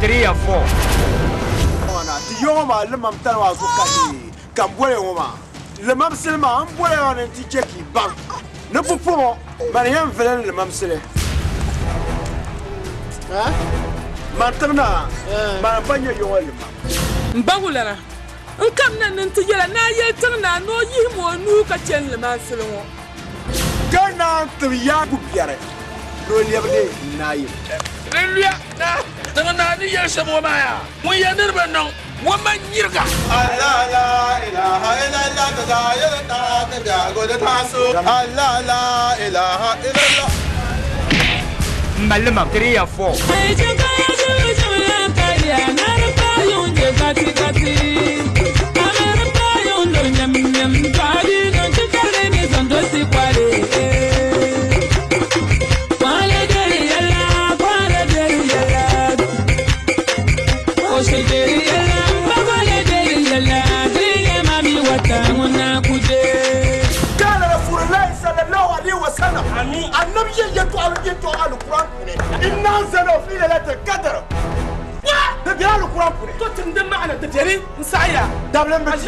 3 and 4. Ti yɔŋɔ maa limamtali maa zuɣu ka di ka m boli ŋɔ maa limamsili maa m boli maa ni nti chɛ ka yi baŋ ni pumpɔŋɔ mani yɛn vili n limamsili. Man tiŋ naa, mani m-pa nyɛ yɔŋɔ limam. M ba Wulana, n kamina ni nti yɛl a ni a yɛli tiŋ naa ni o yihim o nuu ka chɛ n limansili ŋɔ. Ka naan tib yaagu biɛri ni o lɛbi leei n naayim. Di luya naa tiŋ naa ni yɛli shɛm ŋɔ maa yaa, ŋun yɛn ni di bi niŋ ŋɔ man nyiriga. Allah la ilaha illallah ta ta ya ta ta ta go ta ta so Allah la ilaha illallah. Malima 3 and 4. Kana Rasulullahi sallallahu alaihi wasallam annabi ye yɛtɔɣa yɛtɔɣa alikuran puuni inna anzalnahu fi lailatul qadr di bela alikuran puuni. To tim di maɣana di beni n saɣiya. Dabili n bi ti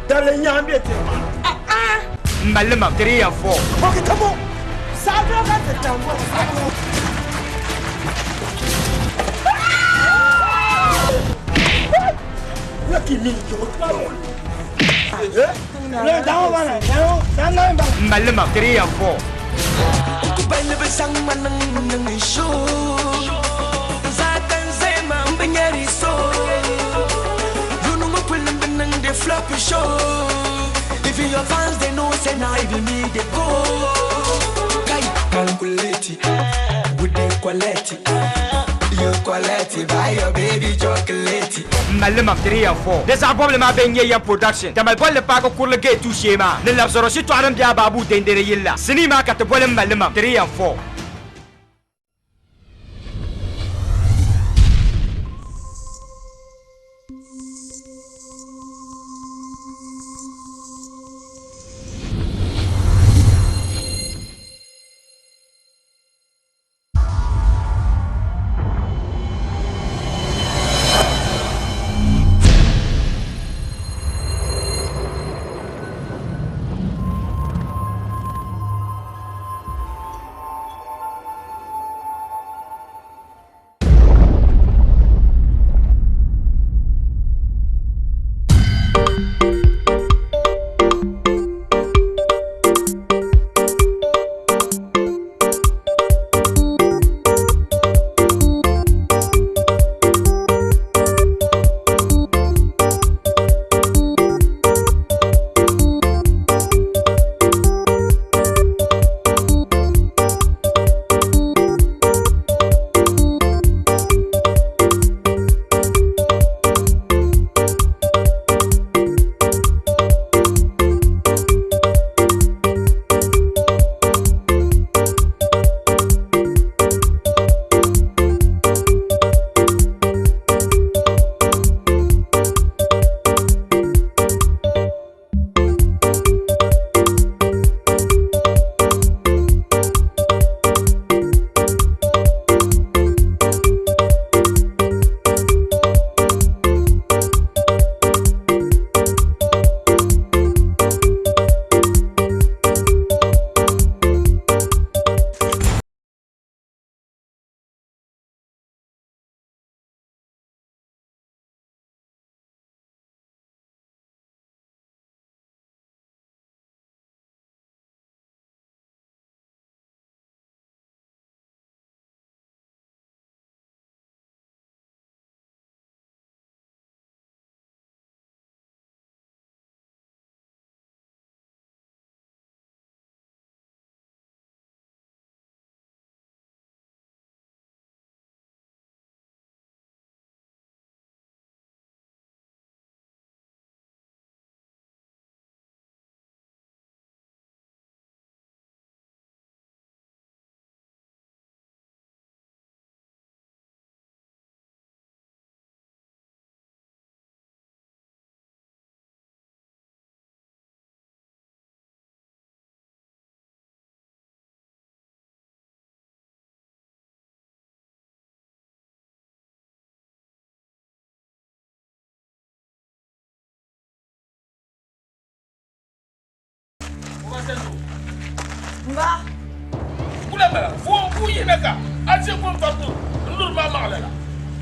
dabili n nyaɣa n be tiri maa. Malima 3 and 4. Ok kamo saɣibila ka ti tambo. Malima 3 and 4. If your fans they know say now even me they go. Kai calculate with the quality. You quality buy your baby chocolate. Malima 3 and 4. Di zaɣ bɔbili maa bɛn nyɛ yɛm production. Tamali bolli paaki kurili gate tu shee maa ni labisɔrɔ shitɔɣu din be a baabu dendere yili la. Sinii maa ka ti boli Malima 3 and 4. Mba. Kula bala fo bu yina ka a che ko fardu ndur ma ma la.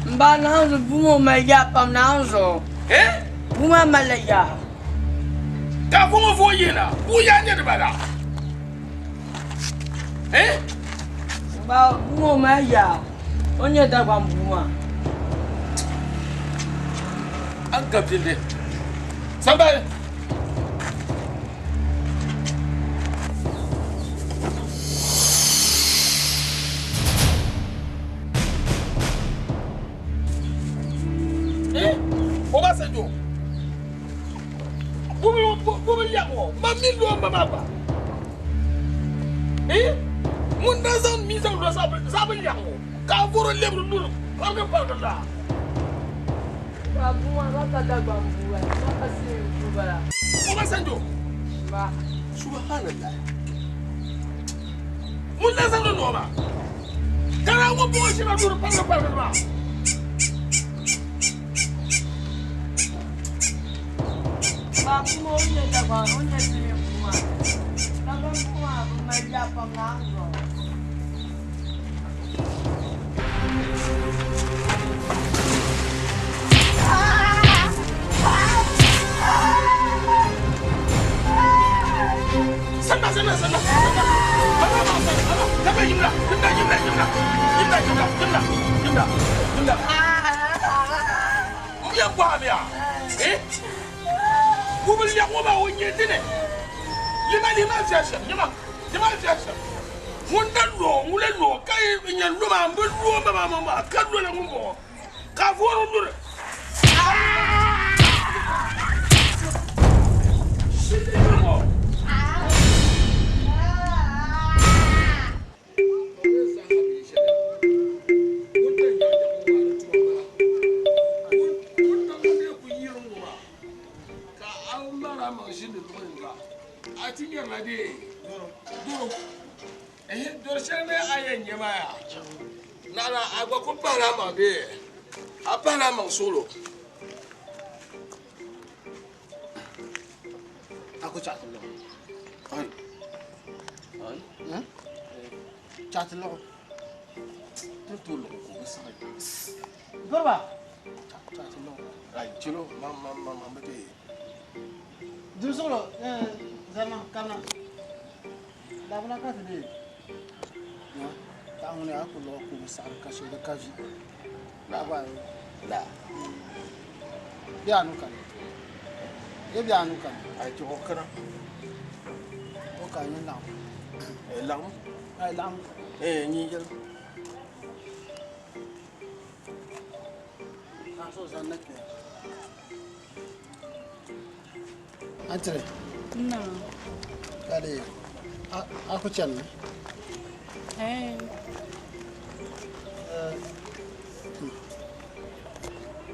Mba na zo bu mo ma ya pam na zo. Eh? Bu ma ma la ya. Ka ko mo fo yina bu ya ne de bala. Eh? Mba bu mo ma ya. Onye da gba bu ma. An ka binde. Sambay. Eh? Obasanjo. Bubu liango, ma mi lo ma ba. Eh? Mun da zan mi zan lo sabu liango. Ka voro lebru nuru, parga parga la. Ba bu ma ba ka da gba bu ba. Ba ka se bu ba la. Obasanjo. Ba. Subhanallah. Mun da zan lo ma. Kara wo bo shi na nuru parga parga la. Ba bu ma onye da gba onye se bu ma. Da gba bu ma bu ma ya pam na zo. Sanda sanda sanda. Sanda sanda. Sanda yimla yimla yimla yimla. Yimla yimla yimla yimla yimla. Mbiya kwa mia. Eh? Bubul ya ngoma onye dine. Lima lima fiasha lima lima fiasha. Munda lo mule lo kai nya lo ma mbu lo ma ma ma ka lo la ngombo. Ka voro lure. Nana agba ko para ma be a para ma solo ako chat lo ay ay hmm chat lo to lo ko sa barba chat lo ay chilo ma ma ma ma be dum solo eh zarna kana labna ka de ta ngone ako lo ko sa ka she ka vi la ba la bi anu kan ye bi anu kan ay ti hokana o ka ni la eh lam ay lam eh ni jël ka so zan na ke antre No. kale a ko chan Eh.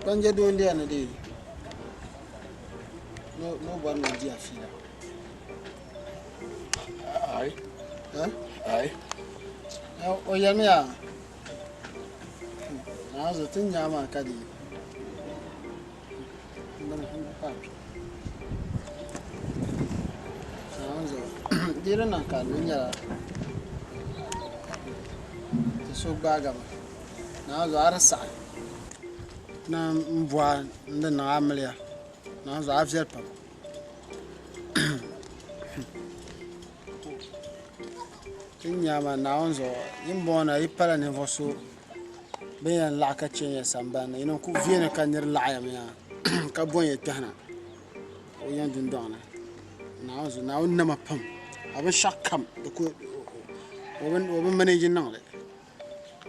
Kanje don dia na de no no ba no dia fila ay eh ay o yelmi ya na zo tin nyama ka di ban pa na zo dira na ka ni nyara ti so gbaga ma na zo ar sa na mbwa ndi na amliya na zo afzel pam tin nyama na on zo yin bona yi pala ni voso ben yan laɣa ka chɛ ya sambani ina ku viɛni ka niri laɣaya mi ya ka bon ya kpɛhina o yan dundɔŋ ni naawuni zuɣu naawuni nama pam a binshaɣu kam di ku o bi manage niŋli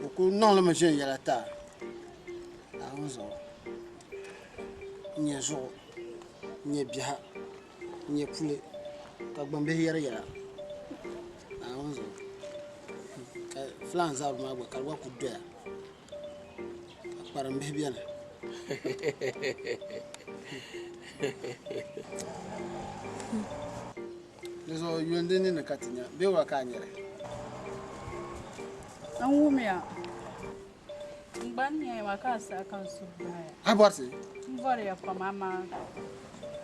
o ku niŋlimi viɛnyɛla taa naawuni zuɣu n nyɛ zuɣu n nyɛ biha n nyɛ puli ka gbambihi yɛri yɛla naawuni zuɣu ka filan zabiri maa gba ka di gba ku doya ka kparimbihi bɛni. Di zuɣu yuli di nini ka ti nya bee wa ka a nyɛli N wumiya. N gba ni nyɛya maa ka a saha ka n suhu bahaya. A bɔrisi? N bɔriya pam amaa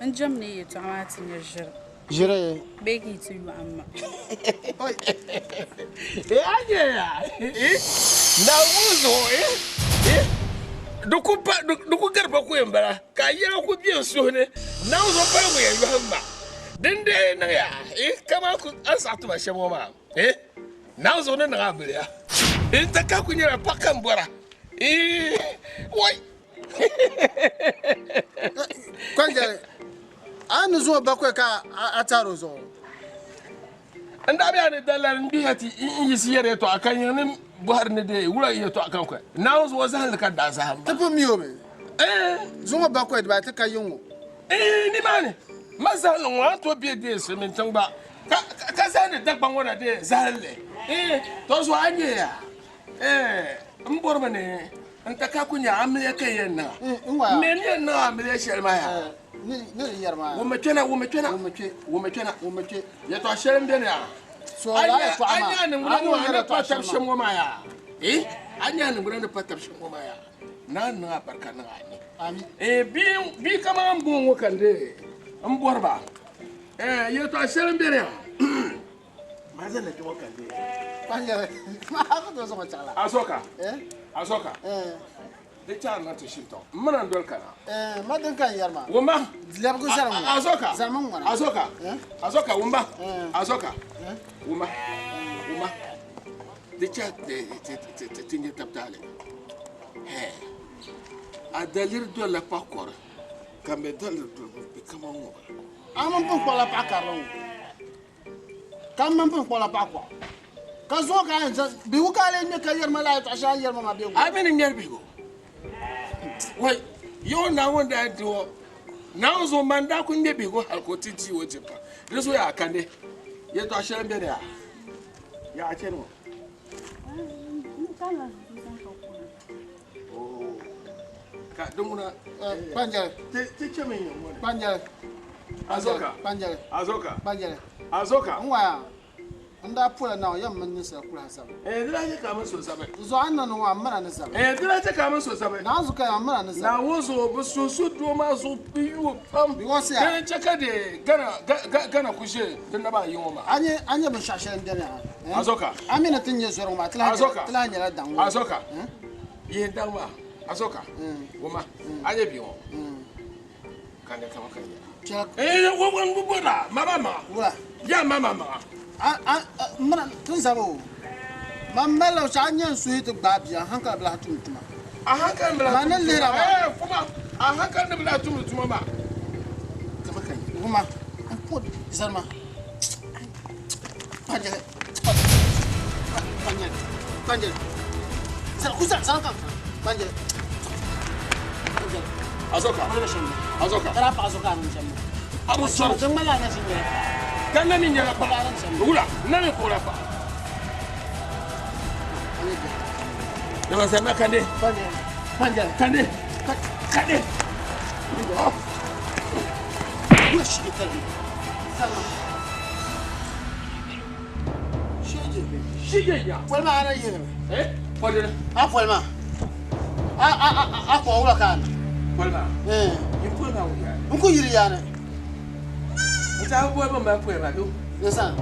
n jem ni yɛltɔɣa maa ti nyɛ ʒiri. Ʒiri. Bee ka yi ti yɔhim ma. A nyɛ ya Naawuni zuɣu di ku pa di ku gari bakɔi m-bala ka a yɛla ku be n suhu ni Naawuni zuɣu pala ŋun yɛn yɔhim ma din dee niŋ ya kaman a ni saɣi ti ma shɛm ŋɔ maa Naawuni zuɣu ni niŋ amiliya n ti ka ku nyɛla paɣa ka m bɔra wai. Kpanjali, a ni zuɣu bakɔi ka a taari o zuɣu? N daa be a ni dalari m-bihi ti n yiɣisi yɛri yɛtɔɣa ka yiŋ ni bɔhiri ni deei wula yɛtɔɣa kam ka Naawuni zuɣu zahindi ka daa zahim ba. Ti pun mi o mi. Zuŋɔ bakɔi dibaa ti ka yiŋ ŋɔ. Nimaani, ma zahindi ŋɔ a ni tooi be deei silimiin tiŋ gba ka zahindi Dagbaŋ ŋɔ na deei zahinli. Tɔ zuɣu a nya ya, m bɔrimi ni N ta ka ku nya amiliya ka yɛn niŋ a. M mi ni yɛn niŋ amiliya shɛli maa yaa. Wummi kpɛna, wummi kpɛna, wummi kpɛna. Yɛtɔɣ shɛli m-beni yaa. A nya a niŋgbuna ŋɔ maa ni pa tab shɛm ŋɔ maa yaa. Eh, a nya a niŋgbuna ni pa tab shɛm ŋɔ maa yaa. Naa niŋ a barika niŋ a ni. Eh, bia kaman m bɔŋɔ ŋɔ ka n dee m bɔri ba. Eh, yɛtɔɣ shɛli m-beni yaa. Azoka, Azoka, di chaŋ na ti shintɔŋ, m mina n-doli kana. Ma din ka n yɛri maa. Wumba. Lɛbigu zali ŋɔ. Azoka. Zalimi ŋɔna. Azoka, Azoka, wumba. Azoka, wumba, wumba. Di chaŋ ti nyɛ tabitaali. A daliri dolila paɣikɔri ka m mi daliri doli bɛ kaman ŋɔ. A mini pun kpuɣila paɣ karili ŋɔ. Ka m mini pun kpuɣila paɣ kuɣa, ka zuɣu ka a yɛn zaŋ bihigu ka a lee ŋme ka yɛri ma lala yɛtɔɣ shɛli a ni yɛri ma maa bee A mi ni ŋmɛri bihigu? Wai, yaɔ Naawuni daa di o Naawuni zuɣu man daa ku ŋme bihigu hal ka o ti di o dipa. Di zuɣu yaa kandi yɛtɔɣ shɛli m-beni yaa? Yaa a chani ŋɔ? Ka di ŋuna Kpanjali. Ti chemi n-nyɛ ŋɔ ni. Kpanjali. Azoka. Kpanjali. Azoka. Kpanjali. Azoka. N waya n daa pola Naawuni yɛm mini ninsala kuli ha zabi. Eh, di daa chɛ ka a mini so zabi. N zuɣu a ni niŋ ŋɔ a mini a ni zabi. Eh, di daa chɛ ka a mini so zabi. Naawuni zuɣu ka a mini a ni zabi. Naawuni zuɣu bi sunsu doo maa zuɣu bi yuui pam. Because ya. Din chɛ ka di Gana ku ʒe di naba ayi ŋɔ maa. A nya binshɛɣu shɛli m-beni ha. Azoka. A mi ni ti nya zɔri ŋɔ maa, ti lahi nyɛla daŋ ŋɔ. Azoka. Yihi daŋ maa. Azoka. Wumma, a nya bia ŋɔ? Ka ni kama ka nya. Eh, wo wo wo wo la, ma ba ma. Wula. Ya ma ma ma. A a mira tin zaba o. Ma mali la shɛɣu a nya n suhi ti gbaai bia hankali bi lahi tum tuma. A hankali bi lahi Ma ni lihira maa. Eh, kuma a hankali ni bi lahi tumdi tuma maa. Kama ka nya. Wuma, n po zalima. Kpanjali. Kpanjali. Kpanjali. Zali ku zali zali kan. Kpanjali. Kpanjali. Azoka. Azoka. Kara paɣa zuɣu ka a niŋ shɛm maa. A bi sɔri. Di ŋmanila a na ʒi nyɛla paɣa. Ka na mi nyɛla paɣa. Wula, na mi kpuɣila paɣa. Dama zanna kande. Kpanjali. Kande. Kande. Wula shige talima. Salima. Shege. Shige ya. Poli maa ana yihimi. Eh? Poli. A poli maa. A a a a kpuɣi wula ka ana. Poli maa. Eh. Yi poli maa wuya. N ku yiri yaani. N taa boli bin mali poli maa do. Nisa.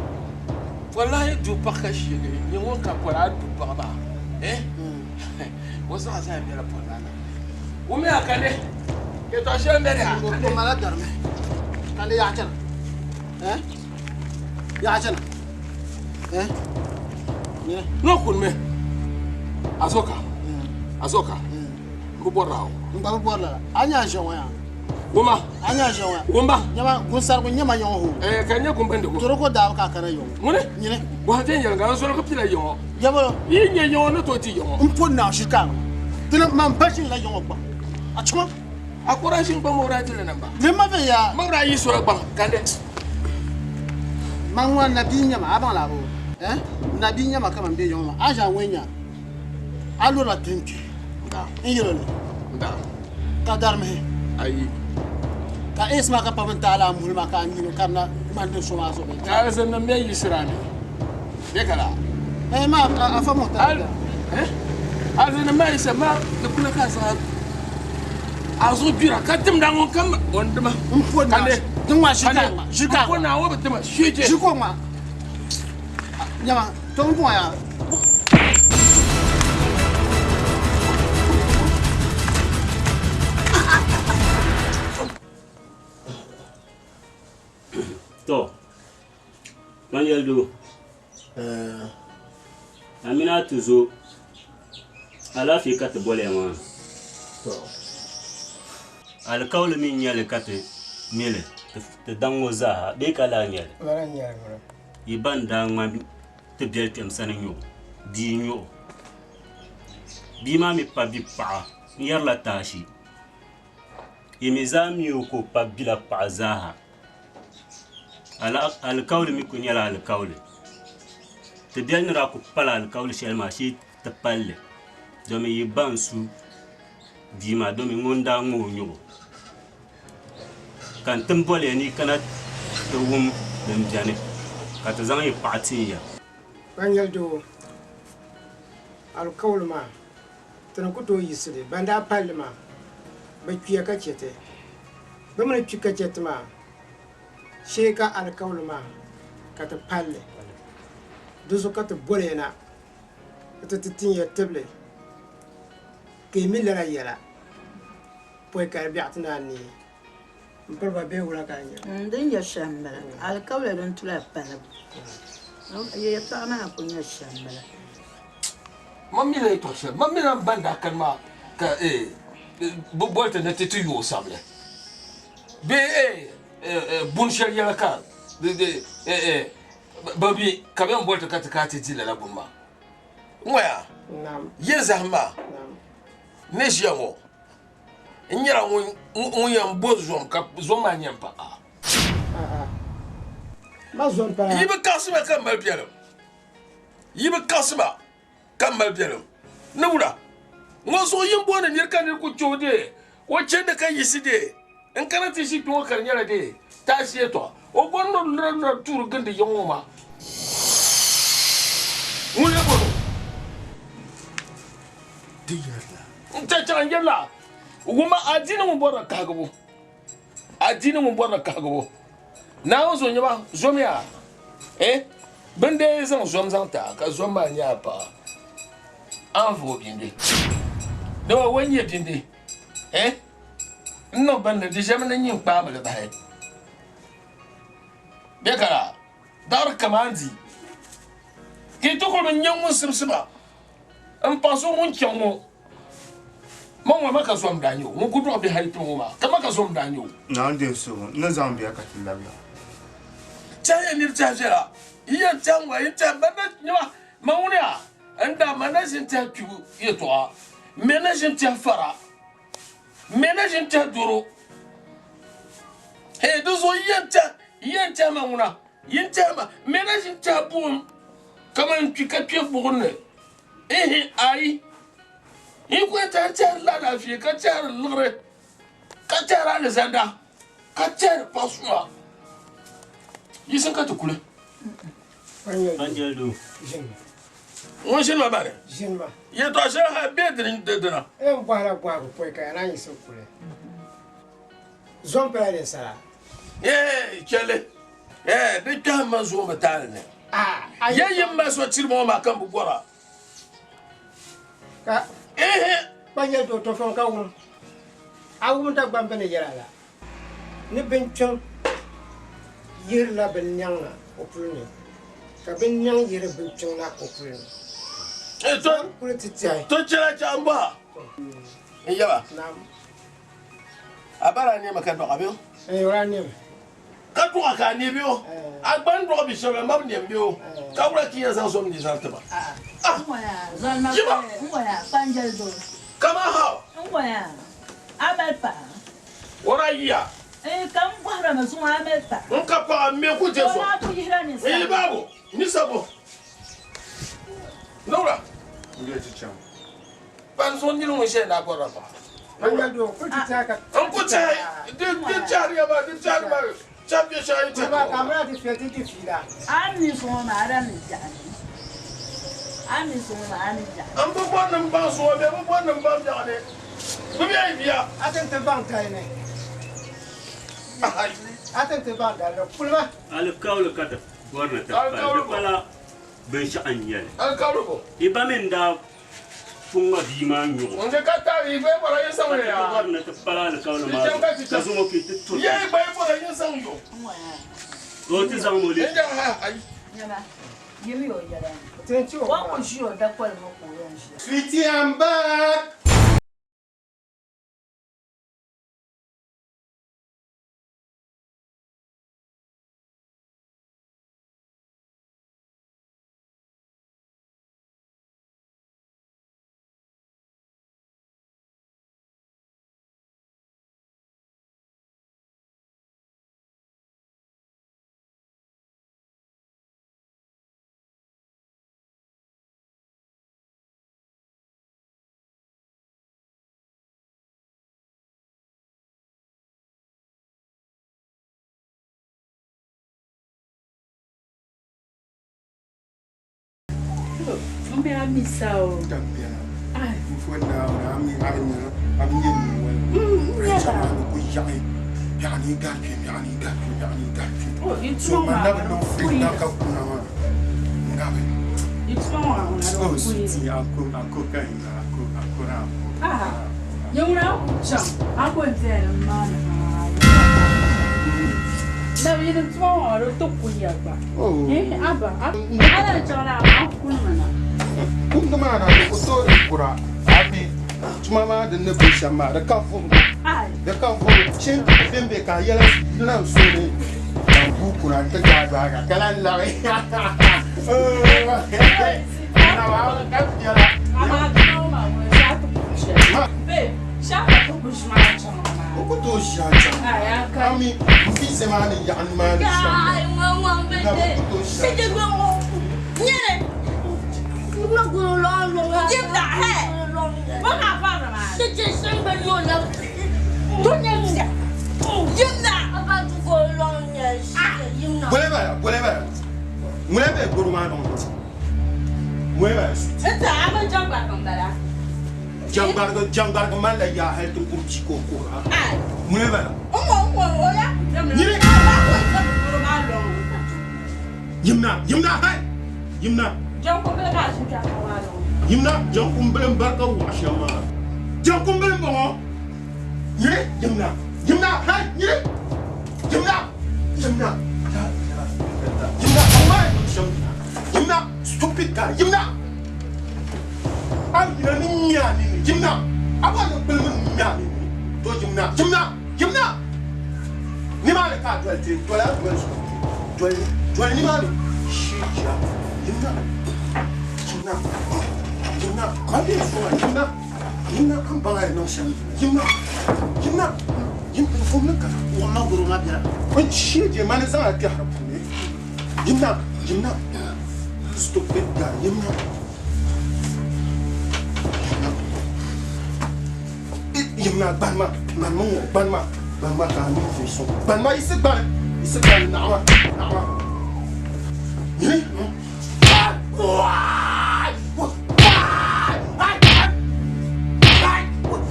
Wallahi du paɣa ka shege. Nyɛ ŋun ka poli a du paɣa maa. Eh? O zaɣa zaa bela poli maa ni. Wumi a kande. Yɛtɔɣ shɛli m-beni a. O mala darimi. Kande yaɣa chana. Eh? Yaɣa chana. Eh? Nyini. N'o kunimi. Azoka. Azoka. N bi bɔrila o. N gba bi bɔrila la. A nya n ʒe ŋɔ yaa. Wumba. A nya n ʒe ŋɔ yaa. Wumba. Nyama gunsarigu nyama yɔŋɔ hoo. Eh, ka n nyɛ gumbindigu. Toroko daabu ka a kana yɔŋɔ. Ŋuni? Nyini. Bɔhim viɛnyɛliŋga n zoligu pila yɔŋɔ. Yabolo. Yi nyɛ yɔŋɔ ni tooi ti yɔŋɔ. N po naɣ shikaŋ. Dini man ba ʒinila yɔŋɔ gbaŋ. A chuma. A kɔra ʒini gbaŋ mɔbiri ayi dili namba. Di ma bɛ ya. Mɔbiri ayi sora gbaŋ kandi. Man ŋɔ nabii nyama a baŋ la bo. Eh? Nabii nyama kaman bɛ yɔŋɔ maa. A ʒa ŋɔ nya. A lorila kpim kpi. N yɛlo li. Ka darimihi. Ayi. Ka es maa ka pa bin taali a muhili maa ka a nyini ka na ŋmani din so maa zuɣu. Ka alizinnim mi yiɣisira mi. Bɛ ka laa. Eh ma a fa muhtar. Eh? Alizinnim maa yiɣisira ma di kula ka a zaŋ a zuɣu gbira ka dimda ŋun kam o ni dima. N po Kande. Ti ŋma ʒi ka ŋma ʒi ka ŋma. Naawuni bi tima shije. Ʒi ka o ŋma. Nyama to n bɔŋɔ yaa. To Kpanyɛli doo a mini a tuzo alaafee ka ti boliya maa alikauli mi n-nyɛli ka ti me li ti daŋ ŋɔ zaaha bee ka lahi nyɛli yi ba n-daa ŋma ti biɛli kpɛm sani nyuɣu bia nyuɣu bia maa mi pa bi paɣa n yɛrila taashi yi mi zaa mi o ka o pa bila paɣa zaaha Alikauli mi kuli nyɛla alikauli ti biɛli ni daa kuli pali alikauli shɛli maa shee ti palli domi yi ba n su bia maa domi ŋun daa ŋma o nyuɣu ka n tim boliya ni yi kana ti wum din biɛni ka ti zaŋ yi paɣa tin ya. Kpanyɛli doo, alikauli maa ti ni ku tooi yiɣisi li. Ban daa pali li maa, bɛ kpiya ka chɛ ti. Bɛ mi ni kpi ka chɛ ti maa, shee ka alikauli maa ka ti pali li. Di zuɣu ka ti boli ya na ni ti ti tin ya tibili ka yi mi lala yɛla pɔi ka di biɛɣu ti naan neei. M piri ba bee wula ka a nya? Din nyɛ shɛm m-bala. Alikauli din tula palibu. Yɛtɔɣa maa kuli nyɛ shɛm m-bala. Man mi la yɛtɔɣ shɛli, man mi la m ba ni daa kani maa ka bɛ boli ti ni ti ti yooi sabili bee buni shɛli yɛla ka bɛ mi ka bɛ yɛn boli ti ka ti kana ti di lala buni maa. N-ŋɔya, yɛn zahim maa ni ʒiya ŋɔ N nyɛla ŋun yɛn bo zom ka zom maa nyɛ m paɣa. Yi bi kaɣisi ma ka m mali biɛlim. Yi bi kaɣisi ma ka m mali biɛlim. Ni wula? Ŋɔ zuɣu yi ni booni nir ka nir ku chɛ o dee, o chandi ka yiɣisi dee, n kana ti ʒi kpe ŋɔ ka di nyɛla dee taasi yɛtɔɣa. O bɔri ni o lura lura tuuri gindi yiŋ ŋɔ maa. Ŋun lee bɔri o? Di yɛrila. N ta chaŋ n yɛrila, wumma adiini ŋun bɔrila kahigibu, adiini ŋun bɔrila kahigibu. Naawuni zo nyɛma, zomiya, eh, bɛ ni dee zaŋ zom zaŋ ti a, ka zom maa nyɛ a paɣa, a ni va o bindi. Dama o ni nyɛ bindi, eh, n niŋ bini ni di ʒɛmi ni nyin kpaami li bahi. Bɛ kara daɣiri kaman di, ka yi ti kuli bi nya ŋun simsi ba. N paɣ so ŋun chaŋ ŋɔ, ma ŋɔ ma ka zom daa nyɛ o. Ŋun ku dɔɣi bihi ayi kpe ŋɔ maa, ka ma ka zom daa nyɛ o. Naawuni deei suhu, n ni zaŋ bia ka ti labiya. Tɛhiya nir tɛhi viɛla, yi yɛn tɛhi ŋɔ, yi tɛhi man na nyama, man ŋuni ya, n daa man na ʒini tɛhi kpibu yɛtɔɣa, m mi na ʒini tɛhi fara, m mi na ʒini tɛhi doro. Hee, di zuɣu yi yɛn tɛhi, yi yɛn tɛhi ma ŋuna, yi ni tɛhi ma, m mi na ʒini tɛhi buɣim. Kaman n kpi ka kpe buɣim ni, ihi, ayi, n yi kuli tɛhi tɛhirila alaafee, ka tɛhiri liɣiri, ka tɛhiri alizanda, ka tɛhiri paɣ suma, yiɣisim ka ti kuli. Ŋun ʒini ma bani? Yɛtɔɣ shɛli ha be di dina. N bɔhila bɔhigu pɔi ka ya naan yiɣisi kuli. Zom pala ninsala. Eeh chɛli eeh di kpɛhim ma zuɣu mi taali ni. Ya yi m ma so chirima ŋɔ maa ka m bi bɔra. Ka ehe. Kpa nyɛ doo tɔfɔŋ ka wum a wum Dagbamb ni yɛla la ni binkpiŋ yihirila binnɛŋ na o puli ni ka binnɛŋ yihiri binkpiŋ na o puli ni. Kuli ti tɛhi. To chɛla chɛ m bɔha n yaba. A bara a nɛma ka dɔɣa bɛ o? Ee, o daa nɛmi. Ka dɔɣa ka a nɛ bɛ o? A gba ni dɔɣi bi shɛba la, ma bi nɛm bɛ o? Ka wula ka yi yɛn zaŋ zom ni zaŋ ti ma? Yima! Kaman how? O daa yiya. N ka paɣa, m mi ku je zom. N yi baabu, ni sabo. Nowra. N bɛ ti chaŋ. Ban zuɣu niri ŋun ʒiya daa bɔrila paɣa. N ku tɛhi di tɛhiriya maa, di tɛhiri maa tɛhi bɛ shɛŋa yi tɛhi M bi bɔri ni m baŋ zuɣu bee m bi bɔri ni m baŋ biɛɣu ni. Gbibi a yi bia. A ti ti baŋ daliri kulima. Alikauli ka ti bɔri ni ti pali, di pala binshɛɣu n-nyɛ li. Alikauli bo? Yi ba mi n-daa pun ŋma bia maa nyuɣu. N je ka tabi yi gba yi bɔra yin saŋ Ka ti ya. bɔri ni ti pali alikauli maa Di chɛ ka zuɣu, ti ka chɛ. zaŋ o ka yi ti turi Ye yi gba yi bɔra yin saŋ yo. O ti zaŋ o le. N je ha ayi. Nyama, yimi o yɛla ni. O ni ku ʒi o dakoli ŋɔ ka o yɛn ʒiya. Sweetie, I'm back. M bɛ a mi sa o. Tampiɛla. N fo Naawuni a mi a ni a mi nyɛ nini wali. A chɛma ni ku yaɣi biɛɣu ni gari kpɛ biɛɣu ni gari kpɛ biɛɣu ni gari kpɛ. So man na bi niŋ firi na ka kuna maa n gabi. Oh, sweetie, a ko a ko ka yi a ko a ko na a ko. Ah, yɛŋuna a ku chaŋ a ko n zaya ni maani maa. Na bi yini tuma ŋɔ di ti ku ya gba. Eh, aba, a a lahi chaŋ la a kuni mi na. Kundi maa na di ku tooi di kura a bi tuma maa din ni be shɛm maa di ka vuhigu di ka vuhigu shin din be ka a yɛla yina n sooni ka n guui kuna n ti gaai baaga ka lahi labi ka viɛla. Amaa tuma ŋɔ maa ŋuni shee a ti ku shɛli. Babe, shee a ka ti ku ʒi maa chaŋ maa. O ku tooi ʒi a chaŋ. Ai, a ka. Ami n fi se maa ni yaɣi maa ni shɛm na bi ku tooi ʒi a chaŋ. Bole bala, bole bala. Ŋuni bɛ goro maa niŋ ŋuni bala sweet. Nti a bi jangbarigi m-bala. Jangbarigi jangbarigi malila yaa hali ti kuri bia ka o kuhira. Ŋuni bala. N ŋɔ n ŋɔ o ya ku diɛmdi Nyini. a ya ku diɛmdi goro maa lɔŋ. Yimna, yimna, hey! Yimna. Jankumbili ka a ʒi kpɛri ŋɔ maa lɔŋ. Yimna, jankumbili m-bari ka waɣa shɛm maa. Jankumbili m-bɔŋɔ. Nyini, yimna, yimna, hey! Nyini. Yimna, yimna. La ilaha illallah. Yimna, wallahi niŋ shɛm yina. Yimna, stupid guy, yimna. A yina ni nya a nini, yimna. A bɔri ni kpulimi nya a nini. To yimna, yimna, yimna. Nimaani ka a doli ti, doli a doli zuɣu. Doli, doli nimaani. Shija, yimna, yimna, yimna. Ma bɛ suŋa, yimna, yimna. An baŋ a yi niŋ shɛm, yimna, yimna. Yimna, fom ni ka. Wuɣi ma goro maa biɛla. N shije, mani zaŋ a kpɛhiri puuni. Yimna, yimna. Stupid guy, yimna. Yimna, gbanima, gbanima ŋɔ, gbanima, gbanima ka a niŋ viɛ suŋ. Gbanima, yisi gbani, yisi gbani, naɣima, naɣima. Yini.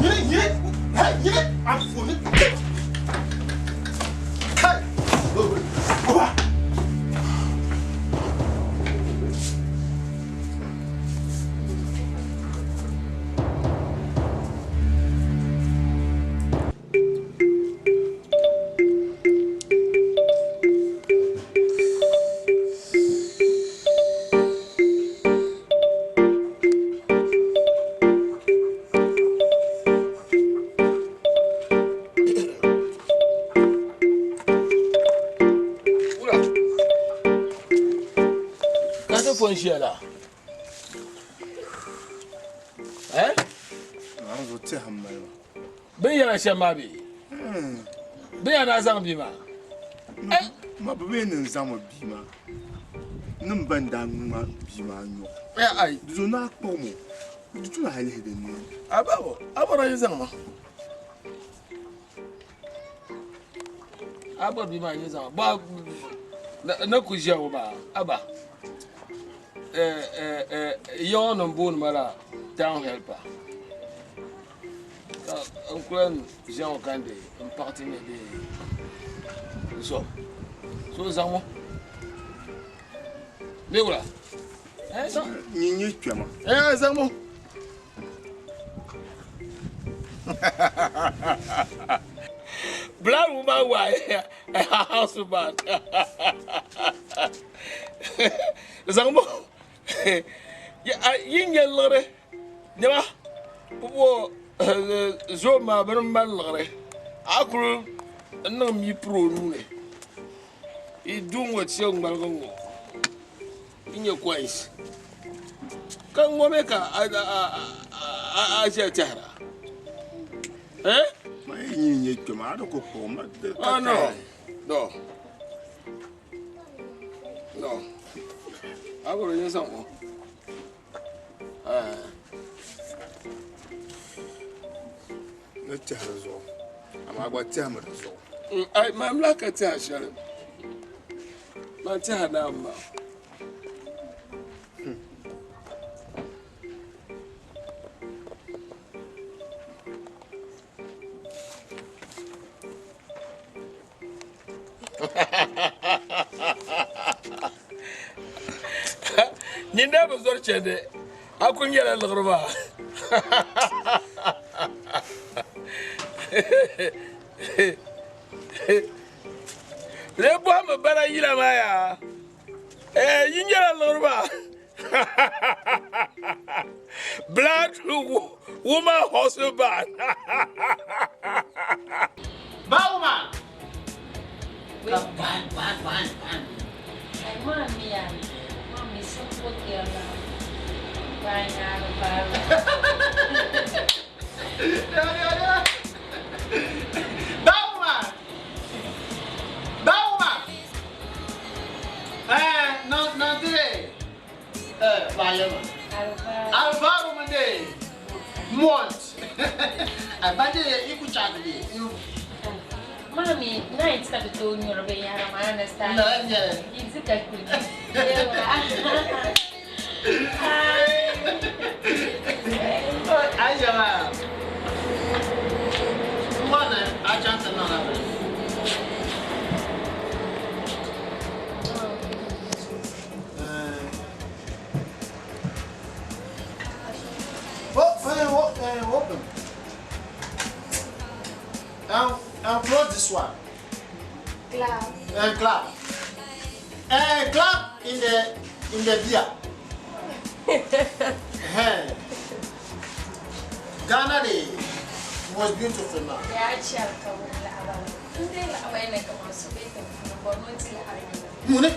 Yini, yini, hey, yini, I'm full. Kai, Oba. Wula. Ka ti pun ʒiya la? Eh? Naanzu tɛha m-mali ma. Bɛ ni yɛla shɛm maa bee? Bɛ yaa naa zaŋ bia maa? Ma bɛ mi ni n zaŋmi bia maa ni m ba n-daa ŋma bia maa nyuɣu. Ai. Di zuɣu naa kpuɣi mo, di tu na hali lihi din ni. A ba bo, a bɔra yi zaŋ ma. A bɔri bia maa yi zaŋ ma. Ba, na ku ʒiya ŋɔ maa, a ba. Yiŋɔ nim booni ma la town helper. Ka n ku lan ʒiya ŋɔ ka n deei n paɣi ti nyɛ bee n so so zaŋ ŋɔ bee wula? Nyin nyɛ kpɛma. Ɛɛ zaŋ ŋɔ. Black woman why a house man. Zaŋ ŋɔ. Yi nyɛ liɣiri nɛma pubu zom maa bini mali liɣiri a kuli niŋ mi piri o nuuni yi du ŋɔ ti yɛn ŋmaligi ŋɔ yi nyɛ coins ka ŋɔ mi ka a ʒiya tɛhira eh? Ma yi nyin nyɛ kpɛma a di ku kpuɣi ma Oh no no No. A bɔrɔ yin zaŋ o. Ni tɛhi di zuɣu amaa gba tɛhimi di zuɣu. Ai man lahi ka tɛha shɛli. Man tɛha naa m-maa. Nyin daa bi zɔri chandi, a kul nyɛla liɣiri maa. Lee bɔhimi bala yila maa yaa? Ɛɛ, yi nyɛla liɣiri maa. Black woman hustle band. Bad woman. Bad woman. Bad woman. Eh, no, no, dire. Eh, vayama. Alvaro mende. Mont. Abade ikuchagli. Mami, night ka ti tooi nyuri binyahari maa understand? Na nyɛ. Yi di ka kuli. Aisha ma. Mbona acha tena na bere. Oh, oh, oh, open. And close this one. Clap. And clap. And clap in the beer. Hey. Ghana the most beautiful man. Ya ci alkawari la'abara. In dai la'abai ne kamar su bai tafi na gwamnati la'abai. Mune?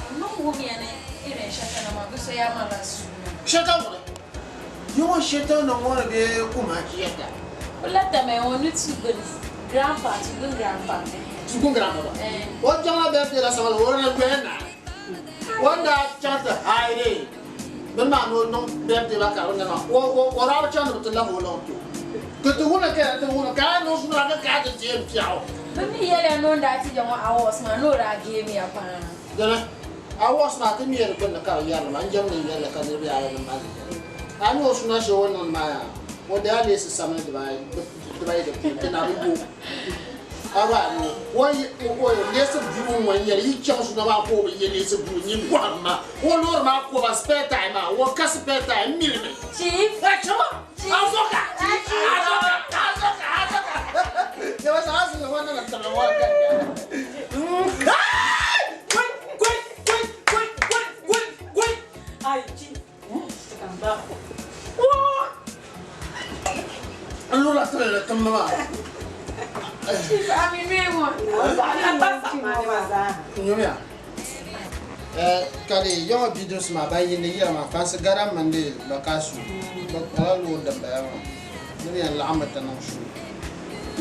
Amma wumi yana irin shata na ma bisa ya mara su. Shata mune? Yawan shata na wani da kuma kiyata. Kula ta mai wani tugun grandpa tugun grandpa. Tugun grandpa ba? Wajen na bai fiye da sama wani na. Wanda chanta haire. Bin ma no no birthday ba ka wanda ma. Wo wo ra cha no tla ho lo to. Ko to huna ka to huna ka no suna ka ka te tem piao. Bin mi yele no nda ti jawo awas ma no ra ge mi apa. Dana awas ma te mi yele ko na ka ya ma njam ni yele ka ni bi ala ma. A no suna she won ma ya. Wo da le se samne de ba de ba de na bu. Aba no wo wo le se bu mo yele yi chaw suna ba ko ye le se bu ni gwa ma. Wo lor ma ko ba spare time ma. Wo ka spare time mil me. Chief. Eh chama. Azoka. Azoka. Azoka. Azoka. Ya ba sa azoka wa na ta wa ka. Gwe gwe gwe gwe gwe gwe. Ai chief. Kamba. Wo. Lura ta le ta ma. Chief, I'm in me one. Nyumia. Eh, kadi yawa bidus ma ba yini yira ma fansi gara mande bakasu. Bakala lo damba yawa. Ni ya la'ama ta nan shu.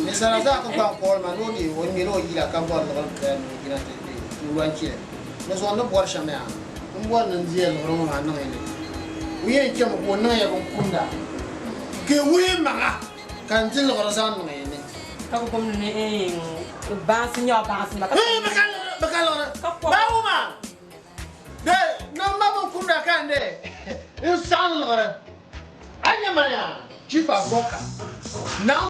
Ni sara za ka ban kol ma no di o mi lo yira ka bor lo ka ni gina te te. Ruwan ki. Ni so no bor shame ya. N bor nan je lo ro ma nan ne. Uye ke mo ko nan ya bon kunda. Ke wuye ma kan ti lo ro sa nan ne. Ka ko ni baasi nya baasi ma. Eh, bakala bakala. Ba uma. De, no ma bon kunda kan de. In san lo ro. Anya ma ya. Chief Aboka. Now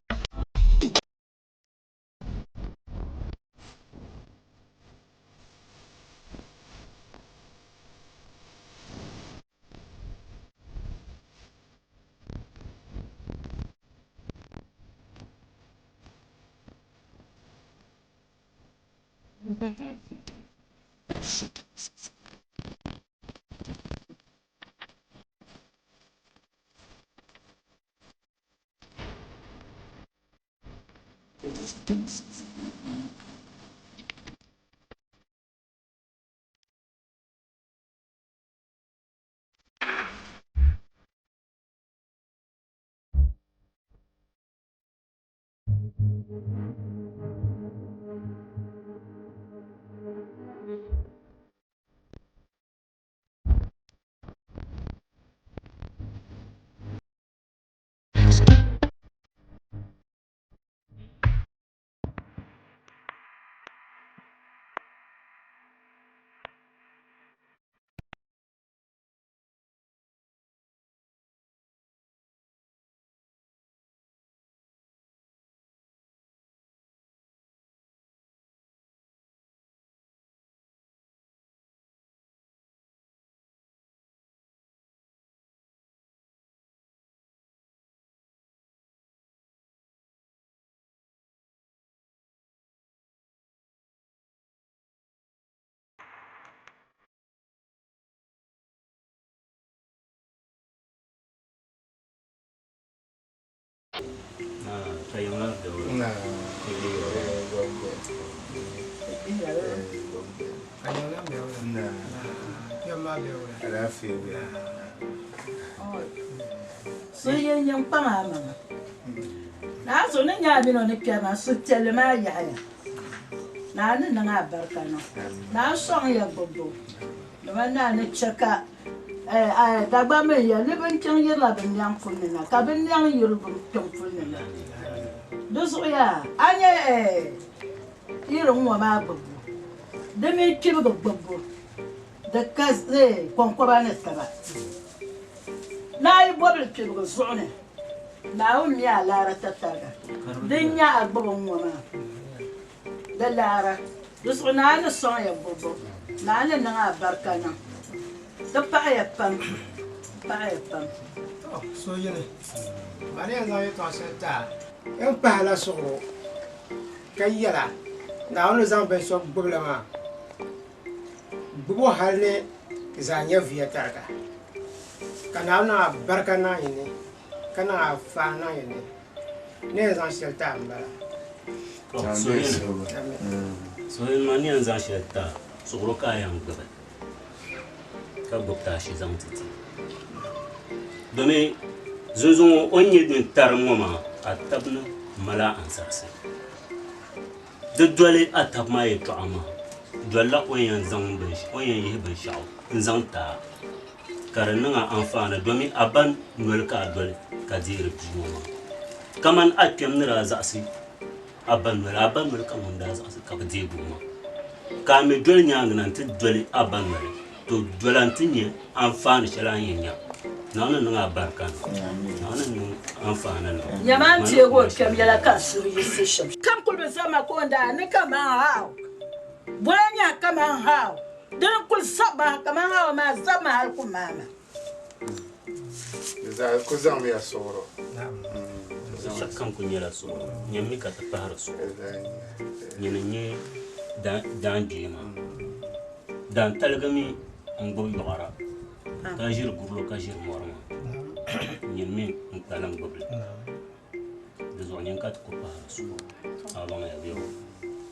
Suhuyini nyin kpaŋ a maŋa. Naa so ni nya a min o ni kpɛri maa, suhupiɛlli maa yaɣiya. Naa ni niŋ a barika niŋ. Naa sɔŋ ya gbibbu, dama naa ni chɛ ka Dagbaŋ mi n-yɛli ni binkpiŋ yirila binnɛŋ puli ni na, ka binnɛŋ yiri binkpiŋ puli ni na. Di zuɣu yaa, a nya iri ŋ-ŋɔ maa gbibbu, di mini kpibigi gbibbu, di ka kɔŋkɔba ni taba. Ni a yi bɔbili kpibigi zuɣu ni, Naawuni mi a laara tatariga. Din nya a gbibi ŋ-ŋɔ maa, di laara. Di zuɣu Naa ni sɔŋ ya gbibbu, Naa ni niŋ a barika niŋ. Di paɣiya pam, di paɣiya pam. Tɔ! So yini, ma ni yɛn zaŋ yɛtɔɣ shɛli ti a. N pahila suɣuro ka yɛl a, Naawuni ni zaŋ bin so gbibi la maa, gbib o hal ni zaa nyɛviya tariga, ka Naawuni niŋ a barika niŋ yi ni, ka niŋ a faani niŋ yi ni. N ni yɛn zaŋ shɛli ti a m-bala. Suhuyini maa ni yɛn zaŋ shɛli ti a, suɣuro ka a yɛn gbibi, ka gbibi taashi zaŋ ti ti. Domi zunzuŋɔ o ni nyɛ din tarim ŋɔ maa, a tab ni mali a ansarisi. Di doli a tab maa yɛtɔɣa maa, dolila o ni yɛn yihi binshɛɣu n-zaŋ ti a. ka di niŋ a anfaani domi a ba noli ka a doli ka deeri bia ŋɔ maa. Kamani a kpɛm ni daa zaɣisi a ba noli, a ba noli ka ŋun daa zaɣisi ka bɛ deegi o maa. Ka a mi doli nyaaŋa na nti doli a ba noli, to dola nti nya anfaani shɛli a ni yɛn nya. Naawuni ni niŋ a barika niŋ. Naawuni ni niŋ anfaani niŋ. Nyama n teeg o kpɛm yɛla ka n suhu yiɣisi shɛm. Kam kul bi zama ka o ni daa ni kaman Haaw. Bɔla nya kaman Haaw. Di ni kul zab ma kaman Hawa maa zab ma hal ku maai ma. Di zaa ku zaŋmiya suɣuro. Binshɛɣu kam ku nyɛla suɣuro. Nyammi ka ti pahiri suɣuro. Nyini n-nyɛ daangbee maa. Daantaligi mi n-gbubi yɔɣira ka ʒiri gurili ka ʒiri mɔri maa. Nyini mi n-kpalim gbubi li. Di zuɣu nyini ka ti ku pahiri suɣuro. A baŋya bɛ o?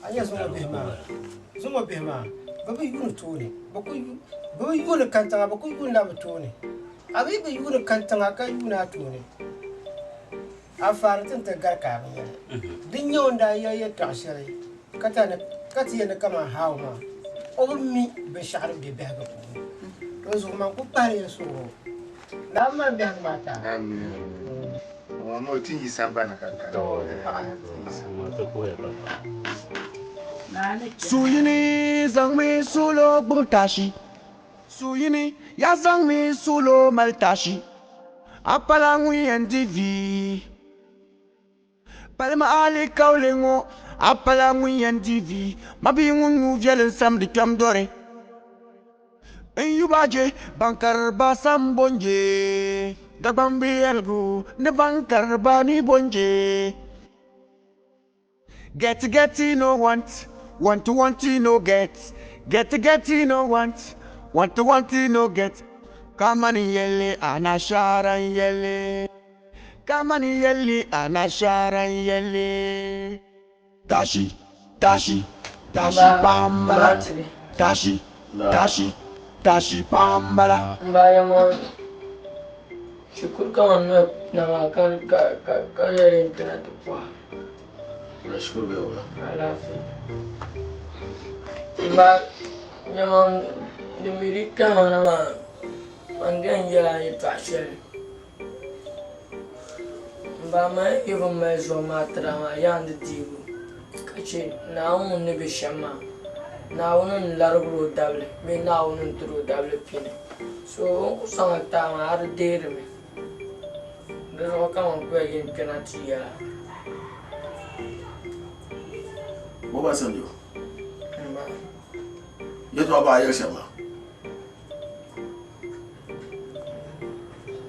A nya zuŋɔ bihi maa, zuŋɔ bihi maa, bɛ bi yuuni tooni, bɛ ku bɛ bi yuuni kantiŋa, bɛ ku yuunila bɛ tooni. A bi bi yuuni kantiŋa ka yuuni a tooni, anfaani ti ni ti gari ka a bi nya li. Din nyɛ o ni daa yɛli yɛtɔɣ shɛli ka ti ni ka ti yɛli ni kaman Haawa maa, o bi mi binshɛɣu din be biɛhigu puuni. Dinzuɣu man ku pahiri ya suɣuro. Naawuni mali biɛhigu maa ti a. Suhuyini zaŋmi suɣulo gbubi taashi. Suhuyini ya zaŋmi suɣulo mali taashi. A pala ŋun yɛn di vi. Palimi alikauli ŋɔ, a pala ŋun yɛn di vi. Mabia ŋun nuu viɛli n-samdi kpɛm dɔri. N yuba je ban kariri ba sam bonje. Dagbaŋ bi yɛligu ni ban kariri ba ni bonje. Get get no want, want want no get. Get get no want, want want no get. Kamani yɛli anashaara n-yɛli. Kamani yɛli anashaara n-yɛli. Tashi, tashi, tashi pambala. Tashi, tashi, tashi pambala. M ba ya ŋɔ shikuru ka ŋɔ noli na maa ka ka yɛli n kpɛna ti pɔha. Wula shikuru bee wula? Alaafee. M ba nyama din mi di kpɛma na maa man yɛn yɛla yɛltɔɣa shɛli. M ba man yi bi mali zuɣu maa tira maa yaa n-di deebu ka che Naawuni ŋun ni be shɛm maa. Naawuni n-larigir o dabili bee Naawuni n-tir o dabili pini. So o ni ku sɔŋ a taai maa a di deeri mi. Di zuɣu ka man ku yɛn kpɛna ti yɛla. Obasanjo, M ba. Yɛtɔɣa baɣa yɛli shɛm maa.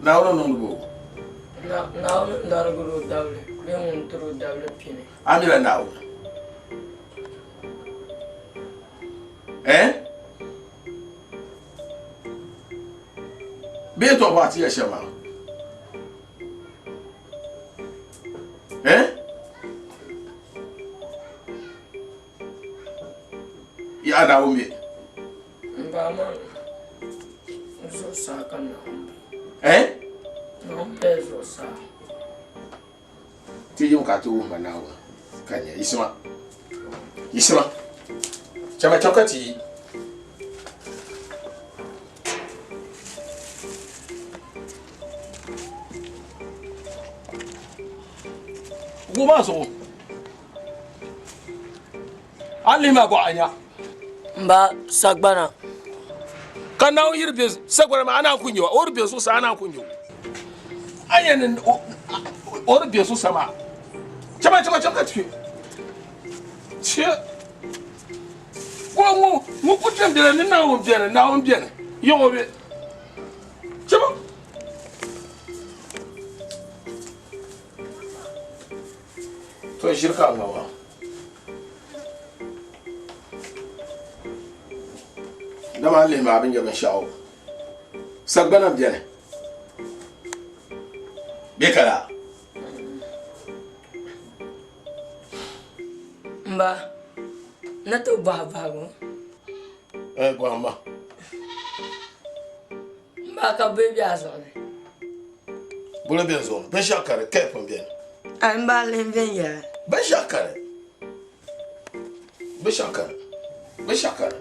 Naawuni niŋdi bo? Naawuni n-darigir o dabili bee ŋun tir o dabili pini. A mila Naawuni? Eh? Bee tɔɣibu a ti yɛli shɛm maa? Eh? Yaa Naawuni mi? M ba maa zuɣusaa ka Naawuni be. Eh? Naawuni bela zuɣusaa. Ti yim ka a ti wuhi ma Naawuni ka n nya. Yiɣisima. Yiɣisima. Chama chaŋ ka ti yi. Gu maa zuɣu. A lihi ma gɔɣa nya. M ba sagbana. Ka Naawuni yiri be sagbana maa, a naan ku nya o. O di be zuɣusaa, a naan ku nya o. A nya ni o di be zuɣusaa maa. Chama, chama, chama ka ti kpe. Che. Ko ŋun ŋun ku kpɛm beni ni Naawuni beni, Naawuni beni. Yaɣ o be. Chama. To ʒiri ka a ŋma maa. Dama a lihi maa a bi nya binshɛɣu. Sagbana beni bee ka laa? M ba, n ni ti bɔhi bahigu. Eh, bɔhimma. M ba, ka bɛ be a zuɣu ni? Bolo be n zuɣu ni? Binshɛɣu kani, kɛp m-beni. A m ba lihi viɛnyɛla. Binshɛɣu kani. Binshɛɣu kani. Binshɛɣu kani.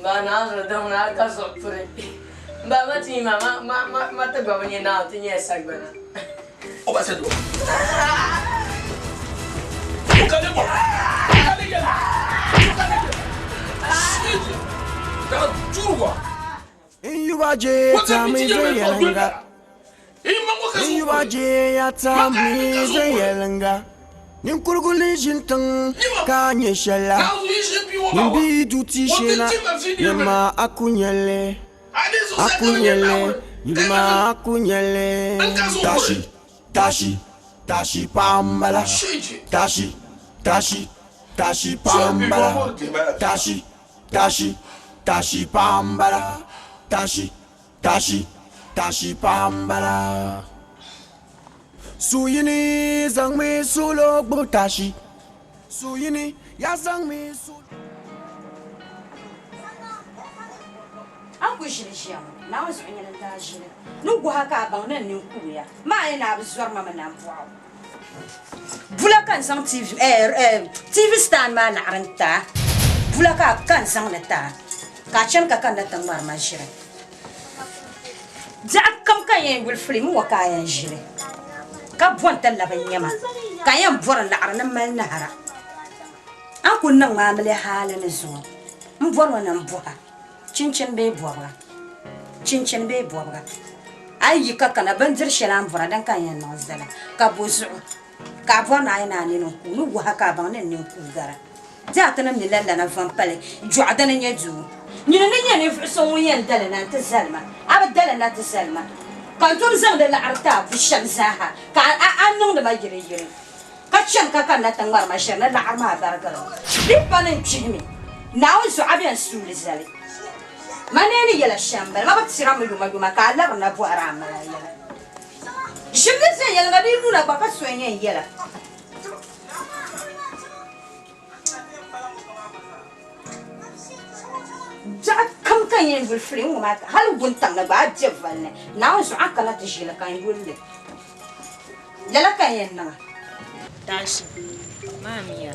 M ba Naawuni zuɣu din ŋuna a ka zuɣu puri. M ba ma ti yi maa ma ma ma ti gba bi nya Naawuni ti nyɛla sagbana. O ba sani o. O ka ne bɔ. O ka ne yɛli. O ka ne yɛli. Shit. Daga juru wa. N yuba je tami viɛnyɛliŋga. N yuba je ya tami viɛnyɛliŋga. Ninkurigu ni ʒini tiŋ ka nyɛ shɛli la, nyin bi du ti sheena, nyama a ku nya li, a ku nya li, nyama a ku nya li. Tashi, tashi, tashi paɣa m-bala. Tashi, tashi, tashi paɣa m-bala. Tashi, tashi, tashi paɣa m-bala. Tashi, tashi, tashi paɣa m-bala. Suyini zaŋmi sulo gbubi tashi. Suyini ya zaŋmi sulo. A ni ku ʒili ʒiya ŋɔ, Naawuni zuɣu nyini n-daa ʒili. Ni guha ka a baŋ ni n nini kuuya. Maa yi ni a bi zɔri ma mi nambɔɣu. Bula ka n zaŋ TV, eh, eh, TV stand maa laɣiri n-ti a. Bula ka, ka n zaŋ li ti a. Ka a chani ka kanna ti ŋmari ma ʒiri. Biɛɣu kam ka n yɛn yuli filim ŋɔ ka a yɛn ʒili, ka bo n-ti labi n-nyɛ ma, ka n yɛn bɔri laɣiri ni m mali nahara. A ni kul niŋ ma amiliya hali ni zuŋɔ, m bɔrimi ni m bɔh a chinchini bee bɔbiga, chinchini bee bɔbiga. A yi yi ka kana, bindiri shɛli a ni bɔra din ka n yɛn niŋ zali ka bo zuɣu ka a bɔri ni a yi ni a nini n-ku ni wuhi a ka a baŋ ni n nini kuui gara. Di a ti ni mi la lana vampali jɔɣu dini n-nyɛ doo. Nyini ni nyɛ ninvuɣ so ŋun yɛn dali na nti zali ma, a bi dali na ti zali ma, ka n tom zaŋdi laɣiri ti a bu shɛm zaaha ka a niŋdi ma yiriyiri, ka chani ka kanna ti ŋmari ma ʒiri ni laɣiri maa barigiri mi. Di pa ni n kpihimi Naawuni zuɣu a bɛn suuli zali ma ni ni yɛla shɛm m-bala, ma bi tira mi yomayoma ka a labirina bɔhiri a mali a yɛla. Ʒim li viɛnyɛliŋga di yi luna gba ka so n-yɛn yɛla. Biɛɣu kam ka n yɛn yuli fili n-ŋɔ maa hali wuntaŋ ni gba a be voli ni Naawuni zuɣu a kana ti ʒili ka n yuli li. Lala ka n yɛn niŋ a. Tashi, Maa miya,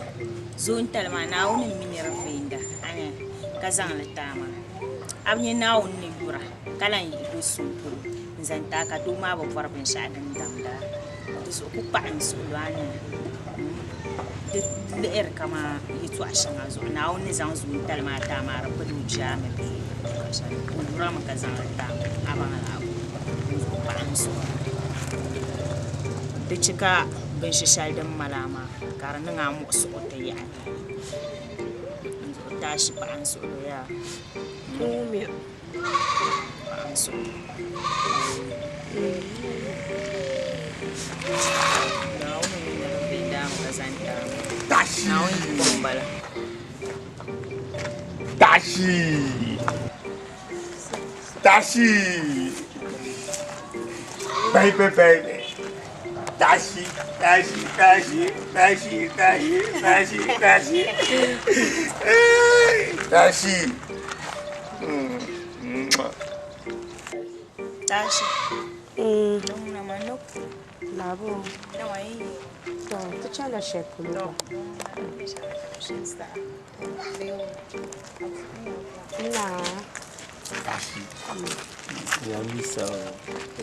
zoontali maa Naawuni m-mi ni di veenda a nya ka zaŋ li ti a maa. A bi nya Naawuni ni yura ka lan yihi do suŋ polo n-zaŋ ti a ka doo maa bi bɔri binshɛɣu din damd a. Di zuɣu ku kpahi n suhu lu a ni di lihiri kaman yɛtɔɣ shɛŋa zuɣu Naawuni ni zaŋ zoontali maa ti a maa di pili o jaami bee yɛtɔɣ shɛli. O yurami ka zaŋ li ti a a baŋ la abu n zuɣu kpahi n suhu lu. Di chɛ ka binshɛ shɛli din mali a maa ka di niŋ a muɣisigu ti yaɣi n zuɣu taashi paɣa n suhu lu yaa. Paɣa n suhu lu. Naawuni mi ni di be daami ka zaŋ ti a maa. Naawuni yiko m-bala. Tashi! Tashi! Baby, baby. Tashi, tashi, tashi, tashi, tashi, tashi, tashi. Tashi. Tashi. Ŋuna maa no ku. Labo. Nawa yi. To, ti chanila shɛli polo gba. Naa. Tashi. Ya misa o.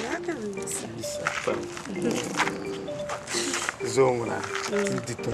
Ya ka misa. Misa pam. Zo ŋuna. Ti di to.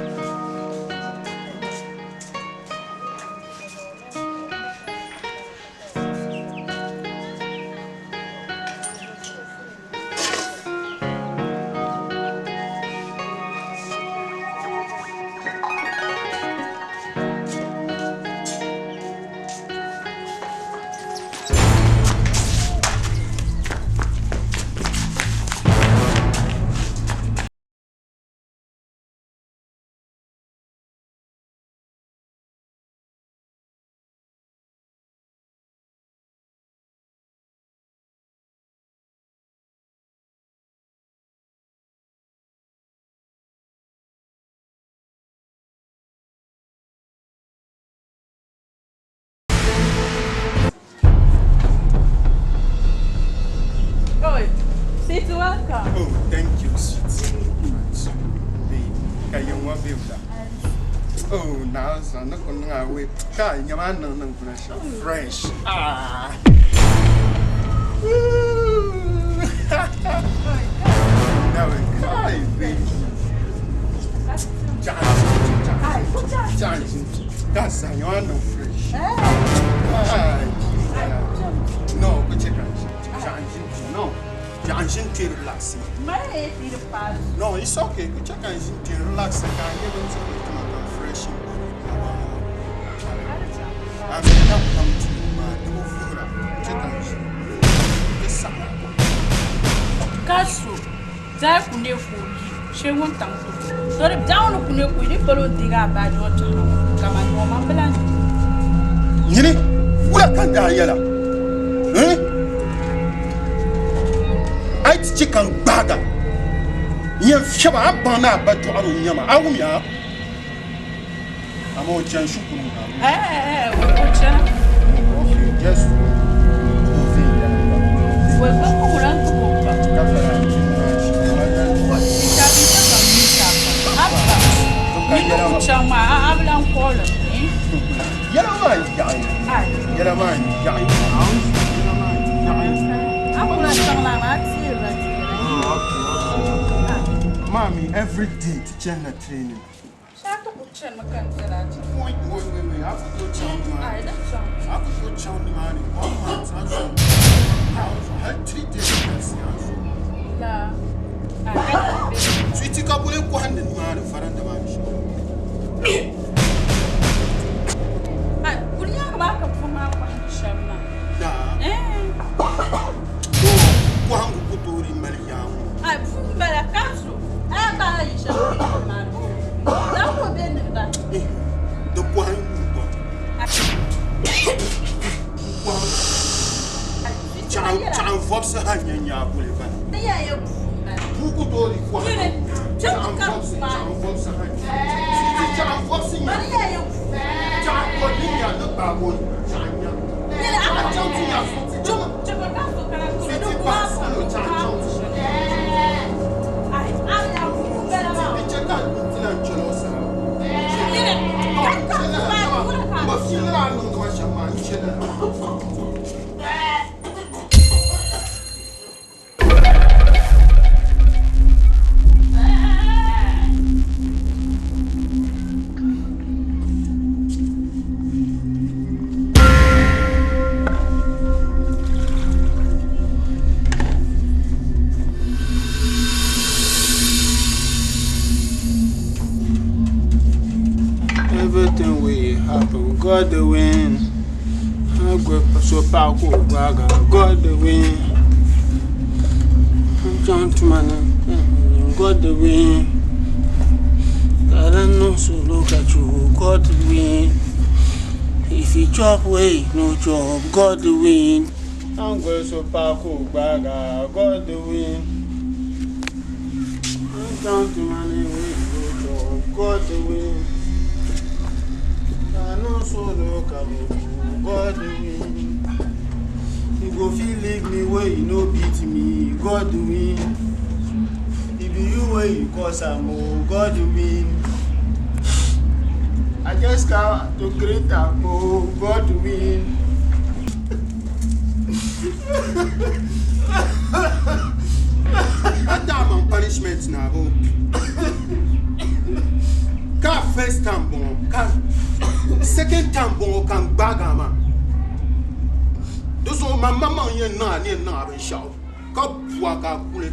Oi, sweetie, welcome. Oh, thank you, sweetie. Babe, ka yin wa babe da. Oh, na sa na kun nga we. Ka nyama nang nang kuna sha fresh. Ah. Now, kai baby. Ka sa nyama nang fresh. Ai. No, ku che kan. No. Janjin ti relax. No, it's okay. Ku che kan jin ti relax ka nye bin ti ku tuma ka fresh. I'm not come to you, ma. Di mo fura. Che kan jin. Di sa. Ka so zaa ku ne ka o yi shee wuntaŋ ti ku. To di biɛɣu ni ku ne ka o yi di palo n-deegi a baaji ŋɔ kpɛhira ŋɔ kaman nɔɔma m-bi lan Nyini, wula ka n daa yɛla? Eh? A yi ti chɛ ka n gbaag a, n yɛn fiɛb a, a ni baŋ ni a ba dɔɣir o nyama, a wumya? Amaa o chani shikuru ŋɔ. Ɛɛ, o chana. Okay, just o viɛnyɛliŋga. O gba puhira n-ti o pam. Ka bala Abba, nyini ku chaŋ maa, a bi lan kɔɔli mi. Yɛla maa n-yaɣi. Yɛla maa n-yaɣi. Yɛla maa n-yaɣi. A ku lan chaŋ laa maa, a teerila deera. Mami, every day ti chanila training. Shee a ti ku chanimi ka n doli a chana. Wait, wait, wait, wait. A ku tooi chaŋ nimaani. Ai, din chaŋ. A ku tooi chaŋ nimaani. One month, a zom. Hali 3 days galisi a zuɣu. La. A ka be. Sweetie, ka boli kɔhindi nimaani faranda maa ni shɛm. A kuli nyaanga maa ka buhi maa kɔhindi shɛm maa. La. Eh. Kɔhingu ku toori mali yaa ŋɔ. A buhi m-bala ka zo. A ka a yi shɛm maa ni. La ko be ni ba. Di kɔhin yuui gba. Chaɣan vɔbisi ha nyɛ nyaa boli bala. Ti yɛn ye buhi m-bala. Bua ku toori kɔhin. Yini. Chaɣan vɔbisi, chaɣan vɔbisi ha nyɛ. Sweetie, chaɣan vɔbisi nyɛ. Mani yɛn ye buhi. Chaɣan kɔ ni nya ni gbaagi o chaɣan nya. Yini a Chaɣan chaŋ ti nya sweetie. Chɛba ka so kana kuli ni Sweetie, buhi pa a salo chaɣan chaŋ ti nya. Ai, a ya buhi m-bala maa. Di chɛ ka n ti lan chɛl o sara. Yini. Ka ka buhi maa buhi ka. Ba fiili la a niŋdi ma shɛm maa, n chɛ lala. Everything wey happen, God dey win. Agwe so paɣa ka o gbaaga, God dey win. N chaŋ tuma ni, God dey win. Ka di niŋ solo ka che o, God dey win. If you chop wey you no chop, God dey win. Angwe so paɣa ka o gbaaga, God dey win. N chaŋ tuma ni wey you no chop, God dey win. I no solo ka bo, God dey win. You go fit leave me wey you no beat me, God dey win. E be you wey you cause am o, God dey win. I just come to create am o, God dey win. A daa man punishment na bo. Ka first time bɔŋɔ, ka second time bɔŋɔ ka n gbaagi a maa. Di zuɣu man maŋmaŋ yɛn niŋ a ni yɛn niŋ a binshaɣu ka bua ka a kuli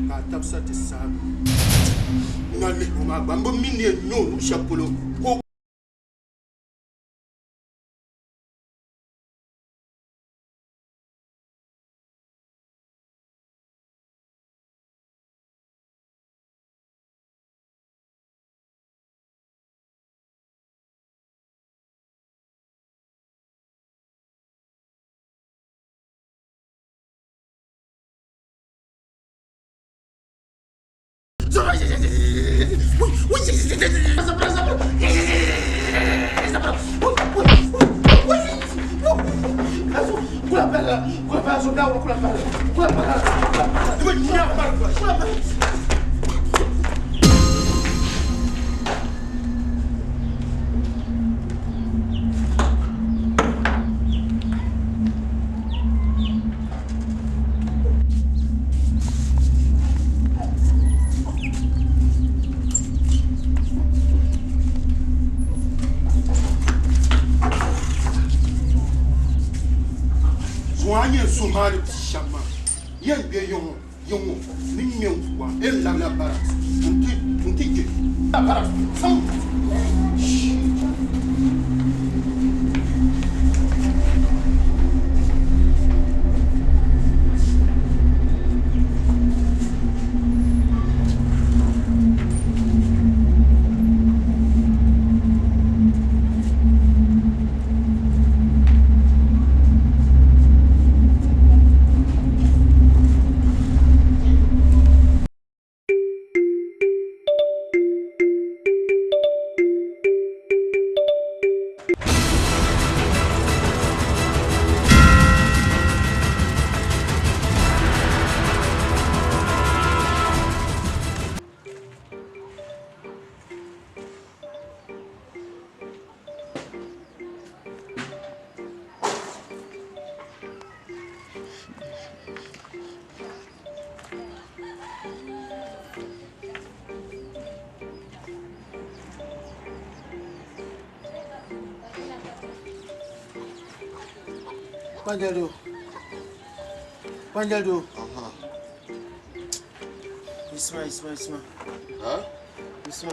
ka a tabisa ti saagi. N na lihi o maa gba n bi mi ni yɛn nyɛ o luɣu shɛli polo ka o Zuŋɔ a nyɛ so maa ni bi shɛm maa yɛn bɛ yiŋɔ yiŋɔ ni ŋmɛ n kuwa e labila barracks n ti kpɛ barracks sam. Kpanjɔdo. Kpanjali doo. Yisima yisima yisima. Yisima.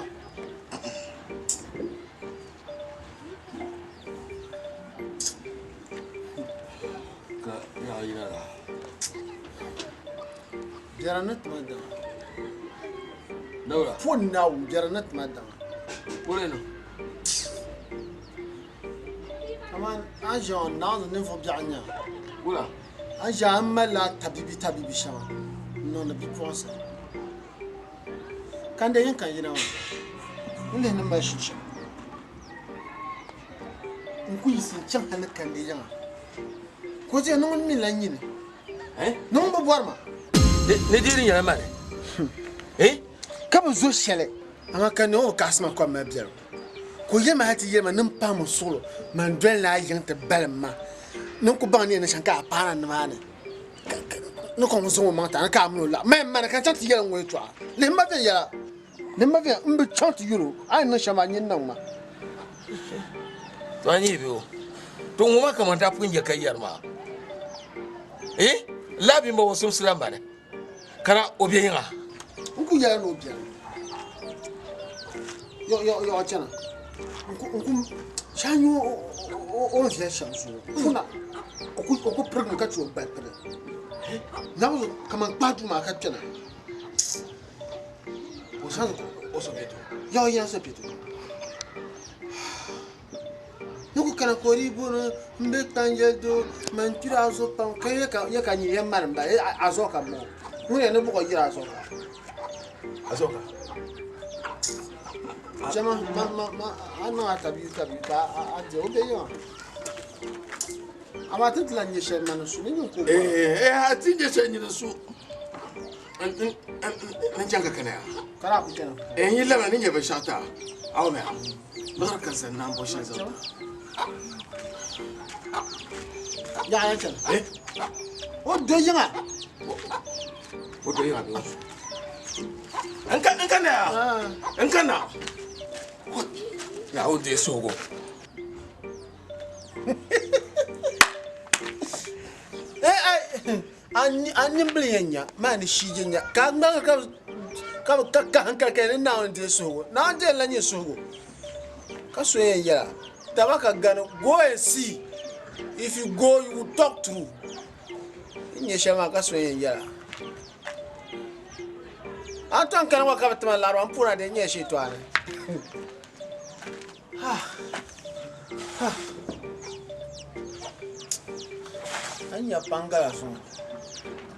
Ka yaɣa yina la. Biɛri ni tima daŋa. Dawula. Po Naawuni biɛri ni tima daŋa. Polo ni. Kaman a ni ʒiya ŋɔ Naawuni ninvuɣ biɛɣu n-nyɛ a. Wula. A ni ʒiya a ni malila tabibi tabibi shɛŋa n-niŋdi bipuɣinsi. Ka n dee yin ka n yina maa, n lihi ni mali shili shɛm. N ku yiɣisi n-chaŋ hal ni kandee yiŋa. Ka o ti yɛli ni ŋun mi lan nyini. Ni ŋun bi bɔri ma. Ni di di nyɛla mani. Ka bi zo shɛli, amaa ka neen o bi kaɣisi ma kom mali biɛligu. Ka o yɛli ma hal ti yɛli ma ni m pahi m suɣulo man doli ni a yiŋ ti balim ma ni n ku baŋ ni yɛn niŋ shɛm ka a paana nimaani. Ni ka ŋun zaŋ o maŋ ti a ni ka a min o laɣim. Man mani ka n chaŋ ti yɛli n ŋɔ yɛtɔɣa. Lihim ma viɛnyɛla. Lihim ma viɛnyɛla. M bi chaŋ ti yɛl o, a ni niŋ shɛm maa nyin niŋ ma. To a nyɛ bɛ o. To ŋɔ maa kaman daa pun yɛ ka yɛri maa. Eh? Laa bimba o simsi la mani. Kana o be yiŋa. N ku yɛla ni o beni. Yɔɣɔ chana. N ku shɛhi nyɛ o ni viɛli shɛm zuɣu. Puna o ku pirigimi ka chɛ o gbali pili. Naawuni kaman kpahi duu maa ka kpɛna. O so bɛ to. Yɔɣɔ yina so bɛ to. Ni ku kana ka o dii booni n be kpanjɛli doo man kpiri a zuɣu pam ka yɛ ka nyɛ yɛn mali m-bala a zuɣu ka m-bɔŋɔ ŋuni ya ni buɣi yiri a zuɣu ka a zuɣu ka chama ma ma ma a niŋ a tabiibu tabiibu ka a di o be yiŋa amaa ti ni ti lahi nyɛ shɛli mani su ni nyin ka o bɔra. Eh, a ti nyɛ shɛli nyini su n chaŋ ka kana ya ka daa ku chana eh n yi labina ni nyɛ binshɛɣu ti a a wumya liɣiri ka zani naan bo shɛli zaŋ ti Yaɣa yan chana o do yiŋa o do yiŋa bee n ka n kana ya n kana ya o deei suhigu A nimbili yɛn nya maa ni shii je nya ka a ŋmaligi ka bi ka kahiŋkali ka ni Naawuni deei suhigu. Naawuni deei n-lan nyɛ suhigu ka so yɛn yɛla dama ka gani go and see if you go you will talk true. N nyɛ shɛli maa ka so yɛn yɛla a ni tom kani ŋɔ ka bi tima laɣiri m puuna di nyɛla shɛtɔɣani. A ni nya pangala zuŋɔ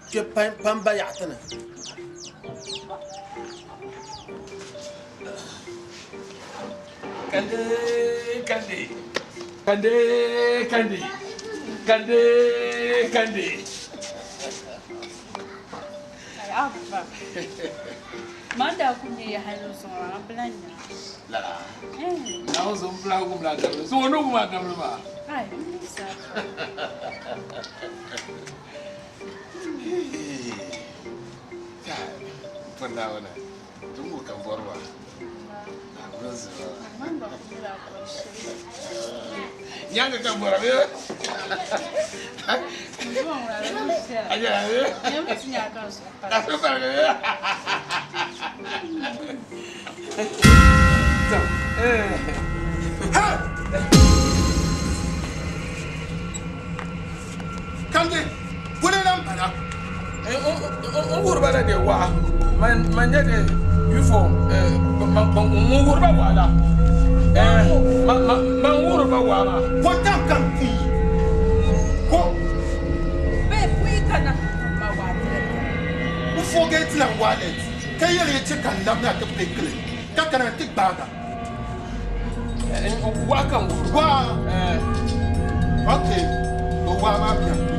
kpe pamba yaɣati ni. Kande kande kande kande kande kande. Ay abba. Man daa ku nyɛ ya hali zuŋɔ maa, a bi lan nya. Lala. Naawuni zuŋ m bila gum la dabili. Zuŋɔ ni gum a dabili maa. Ai, n mi sa. Kai, m pun Naawuni, ti ŋɔ ka bɔri ba. Naawuni zuɣu. Man gba ku nyɛla bɔri shɛli. Nyaaŋa ka bɔra bee? Zuŋɔ ŋuna di mi viɛla. A nyɛla bee? Nyɛmi ti nya ka n suhu A suhu paligi bee? Kandi, kuli lan bala. N wuhiri ba la de waa, man nyɛ de yufo, n wuhiri ba waa la, man wuhiri ba waa maa. Pɔntaŋ kam ti yi ko. Bee puyi ka na ma waa tili tiri. N forget la wallet ka yɛli ya che ka n labina ti pick li ka kana ti gbaaga. Waa ka n wuhiri. Waa? Ok, to waa maa beni.